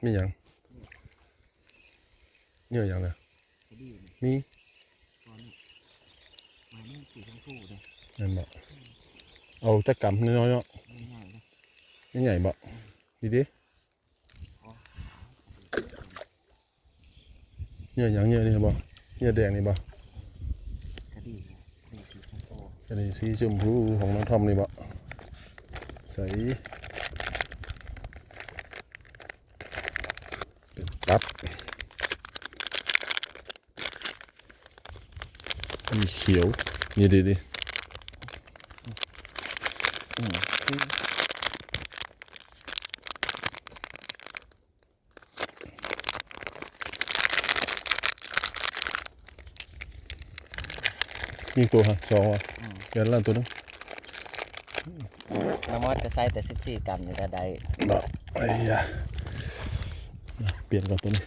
ມີຫຍັງ? ເຫຍື່ອຫຍັງນະ? ມີ ແມ່ນບໍ່? ເອົາຈັກກຳນ້ອຍໆເນາະ. ໃຫຍ່ໆເດ້. ໃຫຍ່ໆບໍ່? ດີໆ. ເຫຍື່ອຫຍັງ? ເຫຍື່ອນີ້ບໍ່? ເຫຍື່ອແດງນີ້ບໍ່? ກະດີ ອັນນີ້ສີຊົມພູຂອງນ້ອງທອມນີ້ບໍ່? ໃສ່ ເປັນຕັບ ອັນນີ້ຂຽວ ນີ້ເດ້ ນີ້ ມີໂຕຮະ ສອງຫວາ? ອືມ ແມ່ນລະໂຕໜຶ່ງ. ນ້ຳມອດກໍໃສ່ແຕ່ສິບສີ່ກຳນີ້ກໍໄດ້ເນາະ. ໄອ້ຍາ ປ່ຽນກ່ອນໂຕນີ້.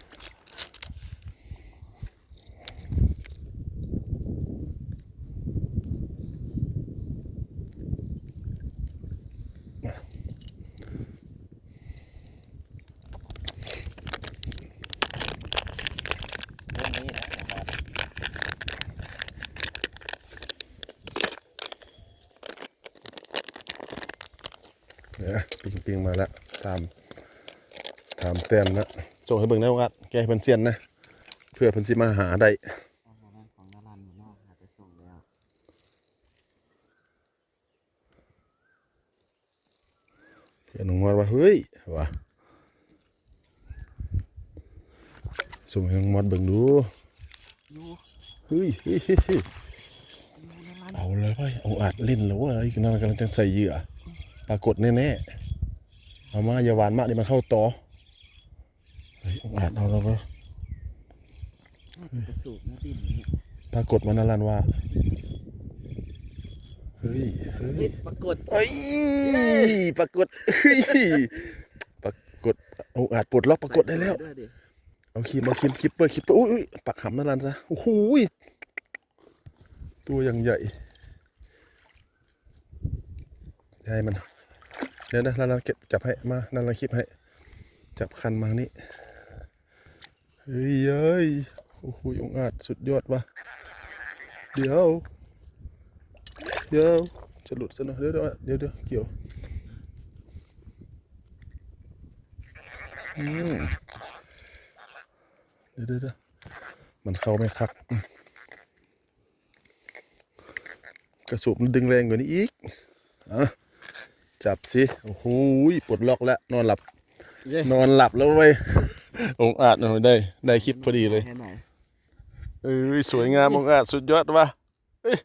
ເອີ ປິງໆມາແລ້ວ ຕາມ ຕາມແຕ້ມນະ. ສົ່ງໃຫ້ເບິ່ງແດ່ ອາດ ແກະໃຫ້ເພິ່ນສ່ຽນນະ ເພື່ອເພິ່ນຊິມາຫາໄດ້. ຂອງນາລັນເນາະ ຫາໄປສົ່ງແລ້ວ. ເຫັນນ້ອງມອດວ່າ ເຮີ້ຍ ວ່າ ສົ່ງໃຫ້ນ້ອງມອດເບິ່ງດູ. ເຮີ້ຍ ເຮີ້ຍ ເຮີ້ຍ ເຮີ້ຍ ເອົາແລ້ວເວີ້ຍ ອົງອາດຫຼິ້ນແລ້ວເວີ້ຍ. ນັ້ນກຳລັງຈະໃສ່ເຫຍື່ອ ປາກົດແນ່ໆ. ເອົາມາ ຢ່າຫວານມາກ ດຽວມັນເຂົ້າຕໍ. ເຮີ້ຍ ອົງອາດເອົາແລ້ວເວີ້ຍ. ປາກົດມານາລັນວ່າ ເຮີ້ຍ ເຮີ້ຍ ປາກົດ ເອີຍ ປາກົດ ເຮີ້ຍ ປາກົດ. ອົງອາດປົດລັອກປາກົດໄດ້ແລ້ວ. ເອົາຄີມ ເອົາຄີມ ຄິບເປີ ຄິບເປີ. ອຸ້ຍ ປັກຫຳນາລັນຊະ. ໂອ້ໂຫ ຕົວຢ່າງໃຫຍ່. ຢ່າໃຫ້ມັນ ດຽວນາລັນເກັບ ຈັບໃຫ້ ມາ ນາລັນຄິບໃຫ້ ຈັບຄັນມານີ້. ເຮີ້ຍ ເອີຍ ໂອ້ໂຫ ອົງອາດ ສຸດຍອດວ່າ. ດຽວ ດຽວ ຈະຫຼຸດຊະເນາະ. ດຽວ ດຽວ ດຽວ ດຽວ ກ່ຽວ. ອືມ ດຽວ ດຽວ ດຽວ ມັນເຂົ້າໄມ່ຄັກ. ກະສູບມັນດຶງແຮງກວ່ານີ້ອີກ. ອ່ະ ຈັບຊິ. ໂອ້ໂຫ ປົດລັອກແລ້ວ ນອນຫຼັບ ເຢ້ ນອນຫຼັບແລ້ວເວີ້ຍ. ອົງອາດເນາະ ໄດ້ ໄດ້ຄລິບພໍດີເລີຍ. ເອີຍ ສວຍງາມ ອົງອາດ ສຸດຍອດວ່າ. ເອີຍ